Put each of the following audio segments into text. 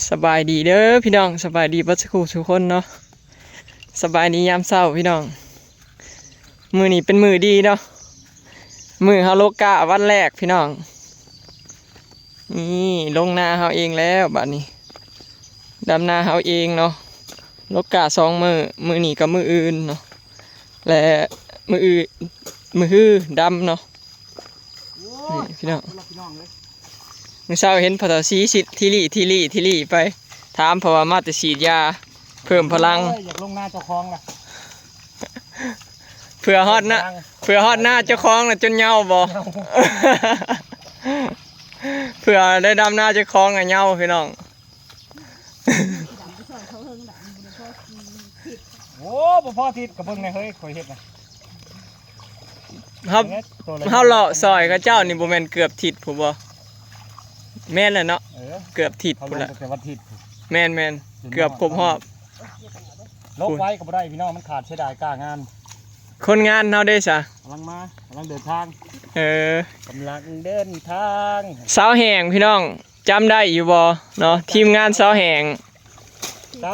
ສະບາຍດີເດີພີ່ນ້ອງ ສະບາຍດີເບິດສູ່ຜູ້ສູ່ຄົນເນາະ ສະບາຍດີຍາມເຊົ້າພີ່ນ້ອງ ມື້ນີ້ເປັນມື້ດີເນາະ ມື້ເຮົາລົກກ້າວັນແລກພີ່ນ້ອງ ນີ້ລົງນາເຮົາເອງແລ້ວບາດນີ້ ດຳນາເຮົາເອງເນາະ ລົກກ້າສອງມື້ ມື້ນີ້ກັບມື້ອື່ນເນາະ ແລະ ມື້ອື່ນ ມື້ຮືດຳເນາະ ນີ້ພີ່ນ້ອງ ພີ່ນ້ອງເອີຍ ມື້ເຊົ້າເຫັນພໍ່ເຖົ້າສີຊິ ທີລີ້ ທີລີ້ ທີລີ້ໄປ ຖາມເພິ່ນວ່າມາແຕ່ສີດຢາ ເພີ່ມພະລັງ ໂອ້ຍ ຢາກລົງນາເຈົ້າຂອງລະ ເພື່ອຮອດນາ ເພື່ອຮອດນາເຈົ້າຂອງລະຈົນເຫຍົາບໍ່ ເຫຍົາ ເພື່ອໄດ້ດຳນາເຈົ້າຂອງລະເຫຍົາພີ່ນ້ອງ ໂອ້ ບໍ່ພໍທິດ ກໍເບິ່ງແດ່ເຮີ້ຍ ຂ້ອຍເຮັດນະ ເຮົາ ເຮັດໂຕລະ ເຮົາເລາະຊອຍເຂົາເຈົ້ານີ້ບໍ່ແມ່ນເກືອບທິດພຸ້ນບໍ່ ແມ່ນແຫຼະເນາະ ເອີ ເກືອບທິດພຸ້ນລະ ເຮົາລົງຕັ້ງແຕ່ວັນທິດ ແມ່ນໆ ເກືອບຄົບຮອບ ລົກໄວ້ກໍບໍ່ໄດ້ພີ່ນ້ອງ ມັນຂາດເສຍດາຍກ້າງາມ ຄົນງານເຮົາເດ້ຊະ ກຳລັງມາ ກຳລັງເດີນທາງ ເອີ ກຳລັງເດີນທາງ ຊາວແຫ່ງພີ່ນ້ອງ ຈຳໄດ້ຢູ່ບໍ່ເນາະ ທີມງານຊາວແຫ່ງ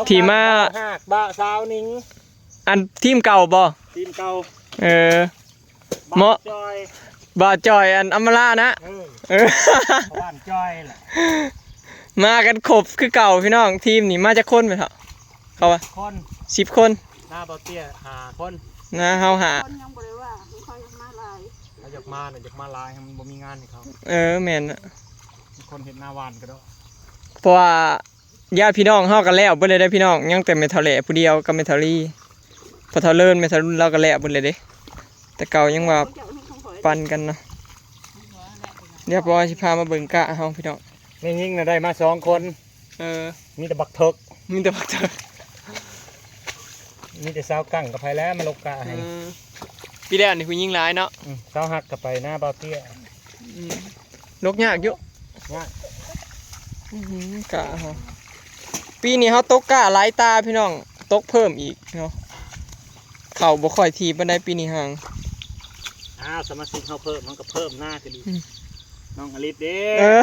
ທີ່ມາ ສາວຫາກ ບ່າວ ສາວໜິງ ອັນທີມເກົ່າບໍ່ ທີມເກົ່າ ເອີ ເໝາະ ບ່າວຈ່ອຍ ບ່າວຈ່ອຍ ອັນອຳມາລານະ ເອີ ເອີ ບ້ານຈ່ອຍລະ ມາກັນຄົບຄືເກົ່າພີ່ນ້ອງ ທີມນີ້ມາຈັກຄົນແມ່ນເຖາະ ເຂົາວ່າ ຄົນ ສິບຄົນ ໜ້າບ່າວເຕ້ຍຫ້າຄົນ ໜ້າເຮົາຫ້າ ຄົນຍັງບໍ່ໄດ້ວ່າ ເຂົາຢາກມາຫຼາຍ ເຂົາຢາກມານະ ຢາກມາຫຼາຍ ມັນບໍ່ມີງານໃຫ້ເຂົາ ເອີ ແມ່ນນະ ຄົນເຮັດນາຫວ່ານກະດອກ ເພາະວ່າ ຍາດພີ່ນ້ອງເຮົາກໍແລ້ວເບິດແລ້ວເດ້ພີ່ນ້ອງ ຍັງແຕ່ແມ່ເຖົ້າແຫຼຜູ້ດຽວກັບແມ່ເຖົ້າລີ ພໍ່ເຖົ້າເລີນ ແມ່ເຖົ້າລຸນລາວກໍແລ້ວເບິດແລ້ວເດ້ ແຕ່ເກົ່າຍັງວ່າປັ່ນກັນເນາະ ດຽວພໍ່ຊິພາມາເບິ່ງກ້າເຮົາພີ່ນ້ອງ ແມ່ຍິງນະໄດ້ມາສອງຄົນ ເອີ ມີແຕ່ບັກເຖິກ ມີແຕ່ບັກເຖິກ ມີແຕ່ສາວກັ້ງກັບໃຜແລ້ວມາລົກກ້າໃຫ້ ເອີ ປີແລ້ວນີ້ຜູ້ຍິງຫຼາຍເນາະ ອືມ ສາວຮັກກໍໄປນາບ່າວເຕ້ຍ ອືມ ລົກຍາກຢູ່ ຍາກ ອືມ ກ້າເຮົາ ປີນີ້ເຮົາຕົກກ້າຫຼາຍຕາພີ່ນ້ອງ ຕົກເພີ່ມອີກເນາະ ເຂົ້າບໍ່ຄ່ອຍຖີ່ປານໃດປີນີ້ຫ່າງ ອ້າວ ສະມາຊິກເຮົາເພີ່ມ ມັນກໍເພີ່ມນາຂຶ້ນອີກ ອືມ ນ້ອງອະລິດເດ້ ເອີ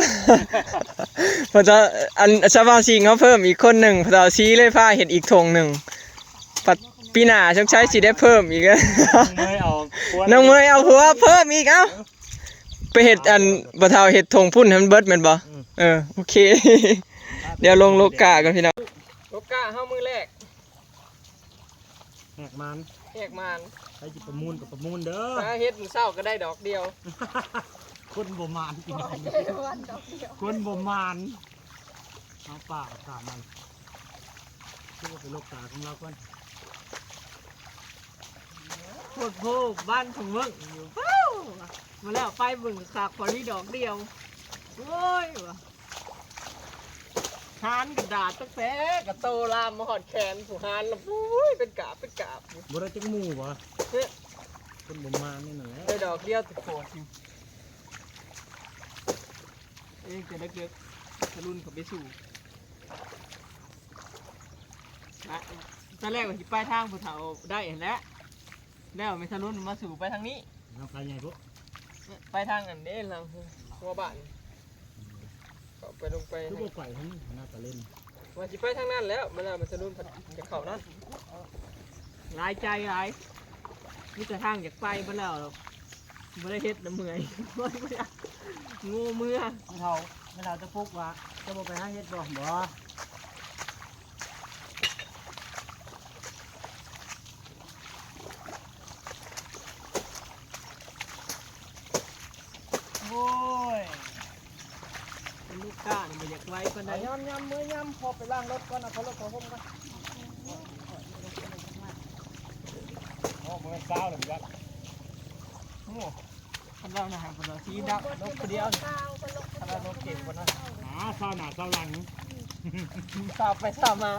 ເພິ່ນຈະ ອັນ ສະມາຊິກເຮົາເພີ່ມອີກຄົນໜຶ່ງ ພະເຈົ້າສີເລີຍພາເຮັດອີກຖົງໜຶ່ງ ປັດປີໜ້າສົງໄສຊິໄດ້ເພີ່ມອີກ ນ້ອງເມຍເອົາຜົວ ນ້ອງເມຍເອົາຜົວເພີ່ມອີກ ເອົ້າ ໄປເຮັດອັນ ບໍ່ເຖົ້າເຮັດຖົງພຸ້ນໃຫ້ມັນເບິດແມ່ນບໍ່ ອືມ ເອີ ໂອເຄ ດຽວລົງໂລກາກ່ອນພີ່ນ້ອງ ໂລກາເຮົາມື້ແລກ ແຫກມານ ແຫກມານ ໃຜຊິປະມູນກໍປະມູນເດີ ຫາເຮັດມື້ເຊົ້າກໍໄດ້ດອກດຽວ ຄົນບໍ່ມານພີ່ນ້ອງ ຄົນບໍ່ມານ ເອົາປ່າເອົາຕາມມັນ ຄືວ່າໄປລົກຕາຂອງລາວກ່ອນ ໂພດໂພ ບ້ານຂອງເບິ່ງຢູ່ ວ້າວ ມາແລ້ວ ໄປເບິ່ງຄັກໆ ພໍດີດອກດຽວ ໂອ້ຍ ຫານກະດາດຕັ້ງແຕ່ກະໂຕລາມມາຮອດແຂນ ຜູ້ຫານລະ ໂອ້ຍ ເປັນກາບເປັນກາບຢູ່ ບໍ່ໄດ້ຈັກໝູ່ຫວາ ເອີ ຄົນບໍ່ມານນີ້ນັ້ນແຫຼະ ໄດ້ດອກດຽວຕິໂພດ ເອງແຕ່ເດັກໆ ທະລຸນເຂົາໄປສູ່ ຕອນແລກວ່າຊິໄປທາງຜູ້ເຖົ້າໄດ້ຫັ້ນແຫຼະ ແລ້ວແມ່ທະລຸນມາສູ່ໄປທາງນີ້ ທາງໄປໃຫຍ່ພຸ້ນ ໄປທາງອັນເດ້ ທາງຫົວບ້ານ ເຂົ້າໄປລົງໄປ ຄືບໍ່ໄປທາງນີ້ ໜ້າຕາເຫຼັ້ນ ວ່າຊິໄປທາງນັ້ນແລ້ວ ມາແລ້ວແມ່ທະລຸນພັດຈະເຂົ້ານັ້ນ ຫຼາຍໃຈຫຼາຍ ມີແຕ່ທາງຢາກໄປເບິດແລ້ວ ບໍ່ໄດ້ເຮັດນະເມື່ອຍ ໂງ່ເມືອ ແມ່ເຖົ້າ ແມ່ເຖົ້າຈະປຸກວ່າ ຈະບໍ່ໄປຫາເຫັດບໍ່? ບໍ່ ໂອ້ຍ ເປັນລູກຄ້ານີ້ບໍ່ຢາກໄວປານໃດ ຍາມ ຍາມ ເມືອຍາມ ພໍໄປລ້າງລົດກ່ອນ ເອົາເຂົ້າລົດເຂົ້າຮົ່ມກ່ອນ ໂອ້ ບໍ່ແມ່ນຊາວແລ້ວ ບໍ່ຈັກ ໂອ້ ຄັນເວົ້ານະ ຄັນເວົ້າຊິດັກລົດຜູ້ດຽວ ຄັນວ່າລົດເກັບກ່ອນນະ ຫາຊາວໜ້າຊາວຫຼັງ ຊາວໄປຊາວມາ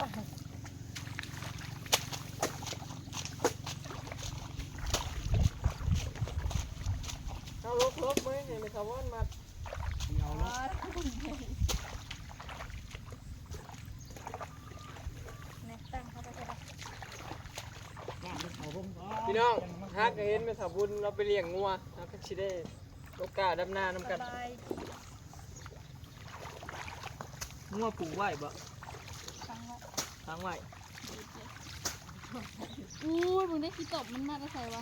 ເອົາລົບໆ ເມືອຍ ໃຫ້ແມ່ຖາວອນມັດ ເອົາລົບ ພີ່ນ້ອງ ຫາກະເຫັນແມ່ຖາວບຸນລາວໄປລ້ຽງງົວ ຫາກະຊິໄດ້ໂອກາດດຳນານຳກັນ ງົວປູກໄວ້ບໍ່? ວາງໄວ້. ອູ້ຍ ເບິ່ງໄດ້ຂີ້ຕົບມັນມາແຕ່ໃສວະ?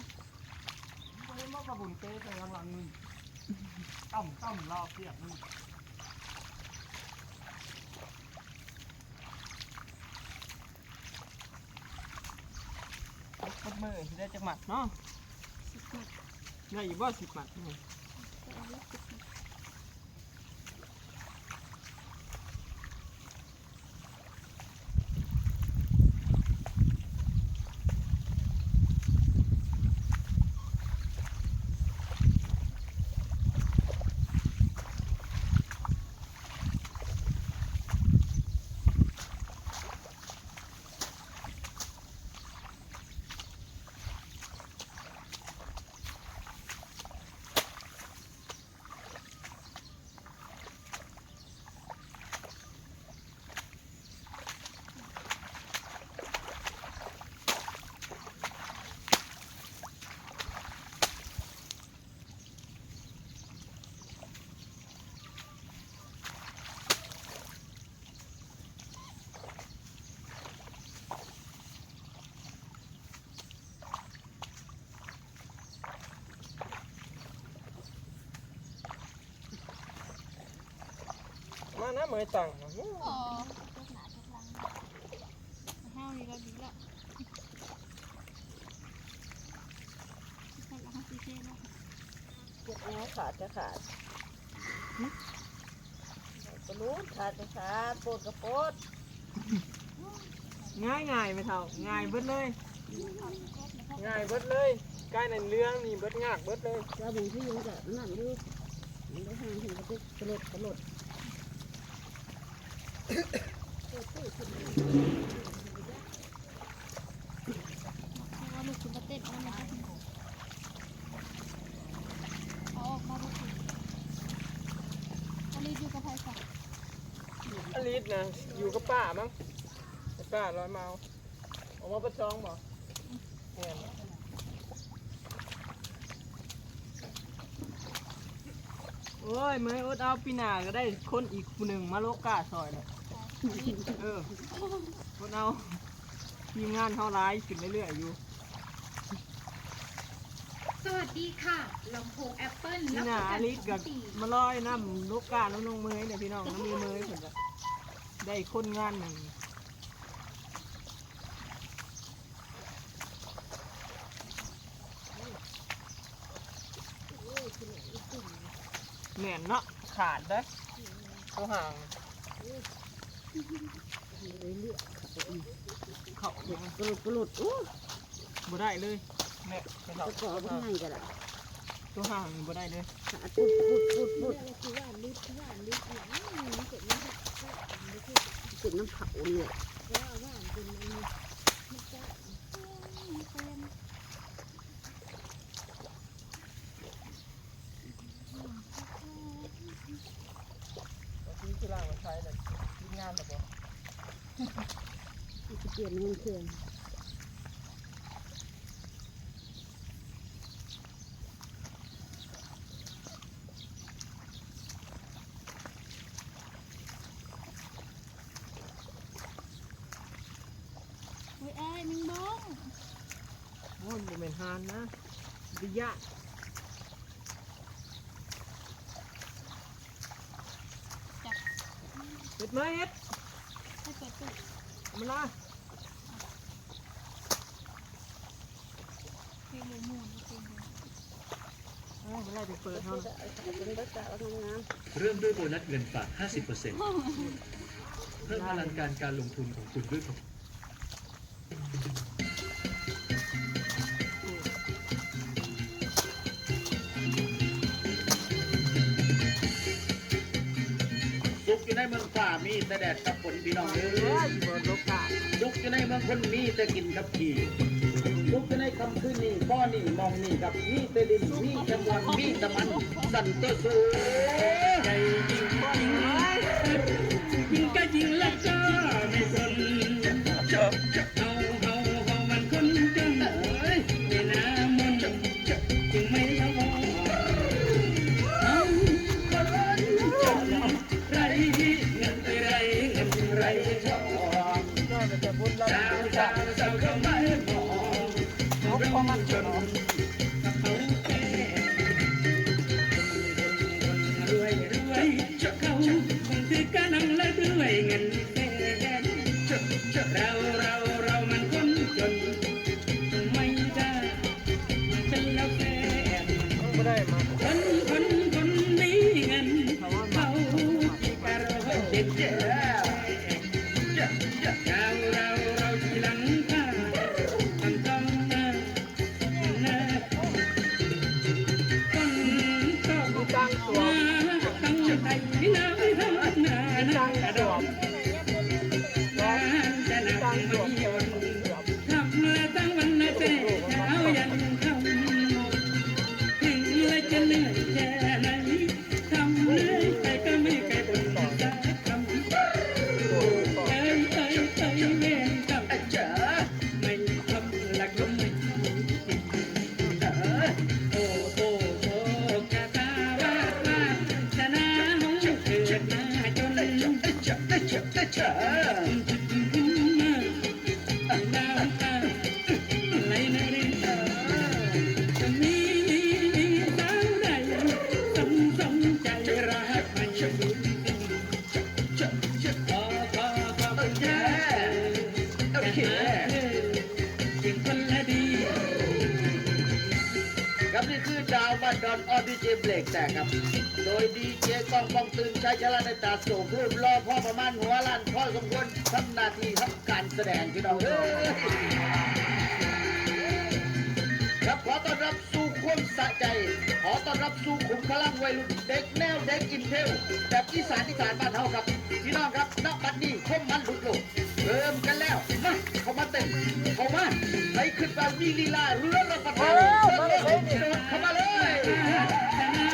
ບໍ່ເຫັນບໍ່ປາບຸນເຕະໃສ່ທາງຫຼັງມຶງ ຕ່ຳໆລາວປຽກມຶງ. ເບິດມື້ຊິໄດ້ຈັກໝັດເນາະ? ສິບໝັດ. ໄດ້ຢູ່ບໍ່ສິບໝັດນີ້? ໄດ້ຢູ່ສິບໝັດ. ມານະ ເໝີຍຕັງ ໂອ້ ເຮົານີ້ລະດີລະ ເຮັດແນວຂາດກະຂາດ ກະຫຼຸດ ຂາດກະຂາດ ໂປດກະໂປດ. ງ່າຍໆ ແມ່ເຖົ້າ ງ່າຍເບິດເລີຍ ງ່າຍເບິດເລີຍ. ກາຍນັ້ນເລື່ອງນີ້ເບິດ ຍາກເບິດເລີຍ. ວ່າເບິ່ງຄືມັນກະນັ້ນຢູ່ ມັນໄດ້ຫາເຫັນກະຕຸກກະໂລດກະໂລດ. ເອົາລູກຂຶ້ນມາເຕັ້ນນຳມັນ ເອົາອອກມາລູກ ອາລິດຢູ່ກັບໃຜຊະ? ອາລິດນະ ຢູ່ກັບປ້າມັງ ໄປປ້າລອຍມາເອົາ ອອກມາເບິດສອງບໍ່? ແມ່ນ. ໂອ້ຍ ເມີຍ ອົດເອົາ ປີໜ້າກະໄດ້ຄົນອີກຜູ້ໜຶ່ງມາໂລະກ້າຊ່ອຍແຫຼະ. ເອີ ຄົນເຮົາ ທີມງານເຮົາຫຼາຍຂຶ້ນເລື້ອຍໆຢູ່. ສະຫວັດດີຄ່ະ ລຳໂພງແອັບເປິ້ນ ປີໜ້າອາລິດກະມາລອຍນຳໂລະກ້ານຳນ້ອງເມີຍເດີພີ່ນ້ອງ ນຳເມຍເມີຍເພິ່ນກະໄດ້ຄົນງານໜຶ່ງ. ແໜ້ນເນາະ ຂາດເດ້ ໂຕຫາງ ເຂົ້າ ກະຫຼຸດກະຫຼຸດ ໂອ້ ບໍ່ໄດ້ເລີຍ ແມ່ນ ຕະກໍບັກໃຫຍ່ກະໄດ້ ໂຕຫາງນີ້ບໍ່ໄດ້ເລີຍ ຂາດ ປຸດໆໆໆ. ເປັນນຳເຂົານີ້ແຫຼະ. ວ່າຄືຊິລ້າງໄວ້ໃສ່ແລ້ວ ກິນງານແລ້ວບໍ່? ຊິປ່ຽນຫ້ອງເຄື່ອງ. ໂອ້ຍ ອ້າຍ ແມງບອງ. ໂອ້ຍ ບໍ່ແມ່ນຫ່ານນະ ໄປຢ້ານ. ຈັບ ເຮັດມາເຮັດ ໃຫ້ເປີດຕູ້ ເອົາມາລະ ຄືໝູ່ໝູ່ນີ້ເປັນ ເອີ ເວລາໄປເປີດເຮົານະ. ເລີ່ມด้วยโบนัสเงินฝากห้าสิบเปอร์เซ็นต์ เพิ่มพลังการการลงทุนของคุณด้วย ສຸກຢູ່ໃນເມືອງຟ້າມີແຕ່ແດດກັບຝົນ ພີ່ນ້ອງເອີຍ. ສຸກຢູ່ໃນເມືອງຄົນມີແຕ່ກິນກັບຂີ່. ສຸກຢູ່ໃນຄ່ຳຄືນນີ້ ພໍນີ້ມອງນີ້ກັບ ມີແຕ່ຫຼິ້ນ ມີແຕ່ມ່ວນ ມີແຕ່ມັນ ສັນໂຕສູ. ໃຈຈິງ ຈິງກະຈິງລະເຈົ້າ ມີຄົນ ເຮົາ ເຮົາ ເຮົາມັນຄົນຈົນ ເອີຍ ມີໜ້າມົນ ຈຶ່ງໄມ່ລະວອນ ເຮົາຄົນຈົນ ໄຮ້ເງິນ ໄຮ້ເງິນ ໄຮ້ທອງ. ໂອເຄ ຄັບ ນີ້ຄືດາວບ້ານດອນ ອອນ ດີເຈ ເບຣກແຕກຄັບ ໂດຍ ດີເຈ ກ້ອງ ບອງ ຕື່ນ ໄຊຊະລະ ໃນຕາໂສ ຮູບຫຼໍ່ພໍປະມານ ຫົວລ້ານ ພໍສົມຄວນ ທຳໜ້າທີ່ຮັບການສະແດງ ພີ່ນ້ອງເອີຍ. ຄັບ ຂໍຕ້ອນຮັບສູ່ຄວາມສະໃຈ ຂໍຕ້ອນຮັບສູ່ຂຸມພະລັງໄວລຸ້ນ ເດັກແນວເດັກອິນເທວ ແບບອີສານ ອີສານບ້ານເຮົາຄັບ ພີ່ນ້ອງຄັບ. ນະບັດນີ້ ຄົມມັນຫຼຸດໂລກ ເລີ່ມກັນແລ້ວ ມາ ເຂົ້າມາເຕັ້ນ ເຂົ້າມາ ໃຜຄິດວ່າມີລີລາເຫຼືອຮັບປະທານ ໂດດເຂົ້າມາເລີຍ.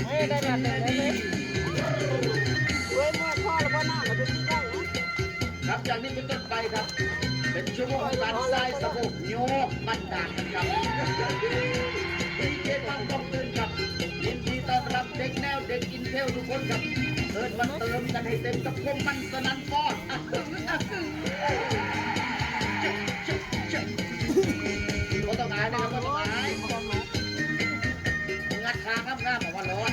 ເອີ ໄດ້ແລ້ວ ໄດ້ແລ້ວ ເວີຍ ເມື່ອພໍແລ້ວບໍ່ ນ້ຳມັນຊິໄດ້ນະ. ນັບຈາກນີ້ເປັນຕົ້ນໄປຄັບ ເປັນຊົ່ວໂມງຂອງການສາຍສະໂພກໂຍກບັນດາກັນຄັບ ດີເຈ ຕັ້ງກ້ອງຕື່ນຄັບ ຍິນດີຕ້ອນຮັບເດັກແນວເດັກອິນເທວທຸກຄົນຄັບ ເອີ້ນມາເຕີມກັນໃຫ້ເຕັມກັບຄວາມມັນສະນັ່ນຟ້ອນ ອະ ອະ ບໍ່ຕ້ອງອາຍນະຄັບ ບໍ່ຕ້ອງອາຍ ງັດທ່າງາມໆ ອອກມາໂລດ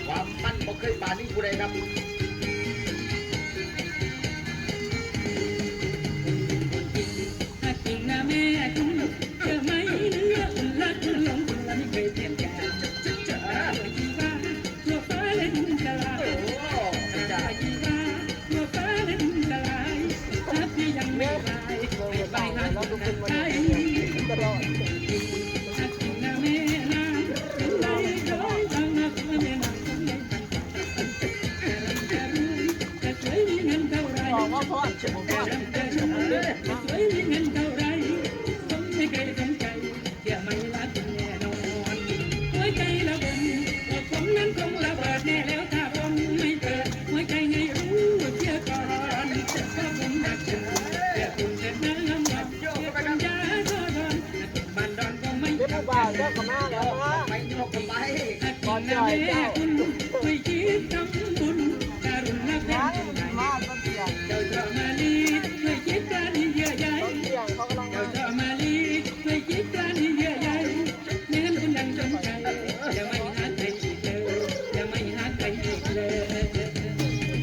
ຄວາມມັນບໍ່ເຄີຍປານນີ້ຜູ້ໃດຄັບ.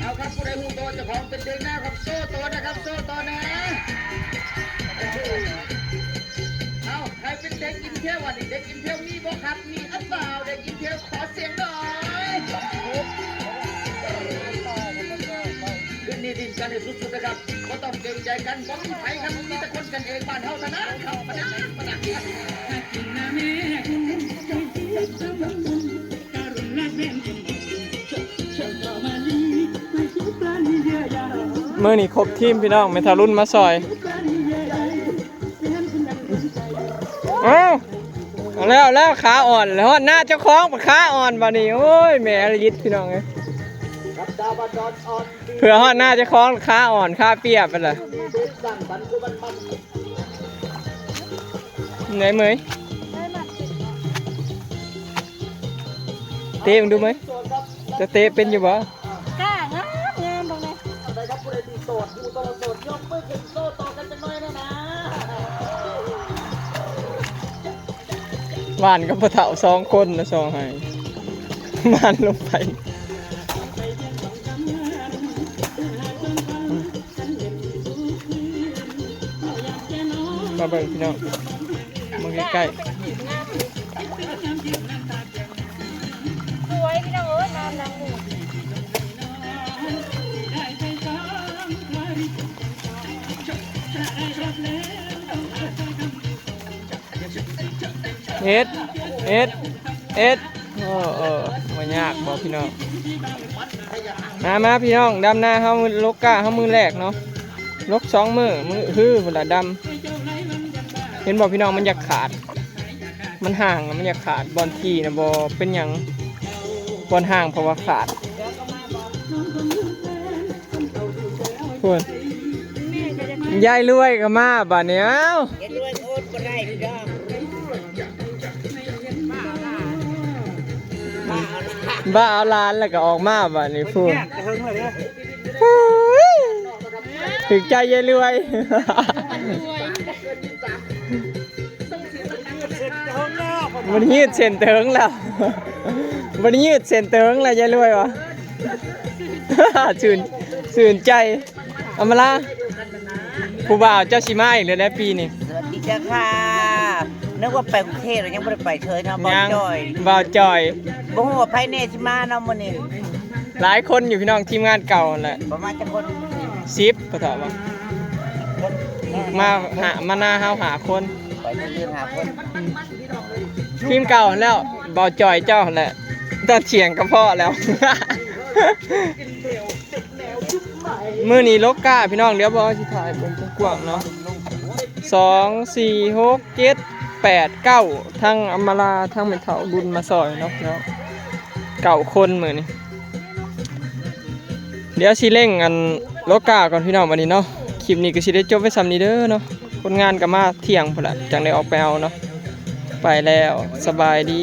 ເອົາຄັບ ຜູ້ໃດຮູ້ໂຕເຈົ້າຂອງເປັນເດັກແນວຄັບ ໂຊໂຕແດ່ຄັບ ໂຊໂຕແດ່. ເອົາ ໃຜເປັນເດັກອິນເທວ ອັນນີ້ເດັກອິນເທວມີບໍ່ຄັບ? ມີ ເອົາ ເປັນເດັກອິນເທວ ຂໍສຽງໜ້ອຍ. ຄືນນີ້ຫຼິ້ນກັນໃຫ້ສຸດໆ ນະຄັບ ບໍ່ຕ້ອງເກງໃຈກັນ ບໍ່ມີໃຜຄັບ ມີແຕ່ຄົນກັນເອງບ້ານເຮົາເທົ່ານັ້ນຄັບ. ປະດາ ປະດາ. ມື້ນີ້ຄົບທີມພີ່ນ້ອງ ແມ່ທາລຸນມາຊ່ອຍ. ແລ້ວ ແລ້ວ ຂາອ່ອນ ແລ້ວຮອດໜ້າເຈົ້າຂອງ ຂາອ່ອນບາດນີ້. ໂອ້ຍ ແມ່ລະຢິດ ພີ່ນ້ອງເອີຍ ເພື່ອຮອດໜ້າເຈົ້າຂອງ ຂາອ່ອນ ຂາປຽບໄປລະ. ໄດ້ເໝີຍ ເຕະເບິ່ງດູເໝີຍ ຈະເຕະເປັນຢູ່ບໍ່? ກ້າງາມໆ ເບິ່ງແດ່. ຫວ່ານກັບພໍ່ເຖົ້າສອງຄົນນະ ສອງໄຮ່ ຫວ່ານລົງໄປ. ມາເບິ່ງພີ່ນ້ອງ ເບິ່ງໃກ້ໆ. ສວຍພີ່ນ້ອງເອີຍ ງາມນຳໝູ່. ເຮັດ ເຮັດ ເຮັດ ເອີ ເອີ ບໍ່ຍາກບໍ່ພີ່ນ້ອງ. ມາ ມາພີ່ນ້ອງ ດຳນາເຮົາມື້ ລົກກ້າເຮົາມື້ແລກເນາະ ລົກສອງມື້ ມື້ຮືພຸ້ນລະດຳ. ເຫັນບໍ່ພີ່ນ້ອງ ມັນຢາກຂາດ ມັນຫ່າງ ມັນຢາກຂາດ ບ່ອນທີ່ນະບໍ່ເປັນຫຍັງ ບ່ອນຫ່າງເພາະວ່າຂາດ. ພຸ້ນ ຍາຍລວຍກໍມາບາດນີ້. ເອົ້າ ຍາຍລວຍກໍອົດບໍ່ໄດ້ພີ່ນ້ອງ ບ້າເອົາຫຼານແລ້ວກໍອອກມາບາດນີ້ພຸ້ນ. ເຖິງໃຈຍາຍລວຍ. ບໍ່ໄດ້ຍືດເສັ້ນແຕ່ເຫິງແລ້ວ ບໍ່ໄດ້ຍືດເສັ້ນແຕ່ເຫິງແລ້ວ ຍາຍລວຍວ່າ. ຊື່ນ ຊື່ນໃຈ. ອຳມາລາ ຜູ້ບ່າວເຈົ້າຊິມາອີກແລ້ວໃດ໋ປີນີ້. ສະຫວັດດີເຈົ້າຄ່ະ ນຶກວ່າໄປກຸງເທບແລ້ວ ຍັງບໍ່ໄດ້ໄປເທື່ອເນາະ ບ່າວຈ່ອຍ ບ່າວຈ່ອຍ. ບໍ່ຮູ້ວ່າໃຜແດ່ຊິມາເນາະມື້ນີ້. ຫຼາຍຄົນຢູ່ພີ່ນ້ອງ ທີມງານເກົ່າຫັ້ນແຫຼະ. ປະມານຈັກຄົນ? ສິບ ບໍ່ເທົ່າບໍ່ ມາຫາ ມານາເຮົາຫ້າຄົນ ໄປເຖິງຫ້າຄົນ. ອືມ ທີມເກົ່າຫັ້ນແຫຼະ ບ່າວຈ່ອຍເຈົ້າຫັ້ນແຫຼະ ຕາສຽງກໍພໍແລ້ວ. ມື້ນີ້ລົກກ້າພີ່ນ້ອງ ດຽວບໍ່ຊິຖ່າຍເບິ່ງກວ້າງໆເນາະ. ສອງ ສີ່ ຫົກ ເຈັດ ແປດ ເກົ້າ ທັງອຳມາລາ ທັງແມ່ເຖົ້າບຸນມາຊ່ອຍເນາະ ເກົ້າຄົນມື້ນີ້. ດຽວຊິເລັ່ງອັນ ລົກກ້າກ່ອນພີ່ນ້ອງ ບັດນີ້ເນາະ. ຄລິບນີ້ກໍຊິໄດ້ຈົບໄວ້ສ່ຳນີ້ເດີເນາະ. ຄົນງານກໍມາທ່ຽງພຸ້ນລະ ຈັ່ງໄດ້ອອກໄປເອົາເນາະ. ໄປແລ້ວ ສະບາຍດີ.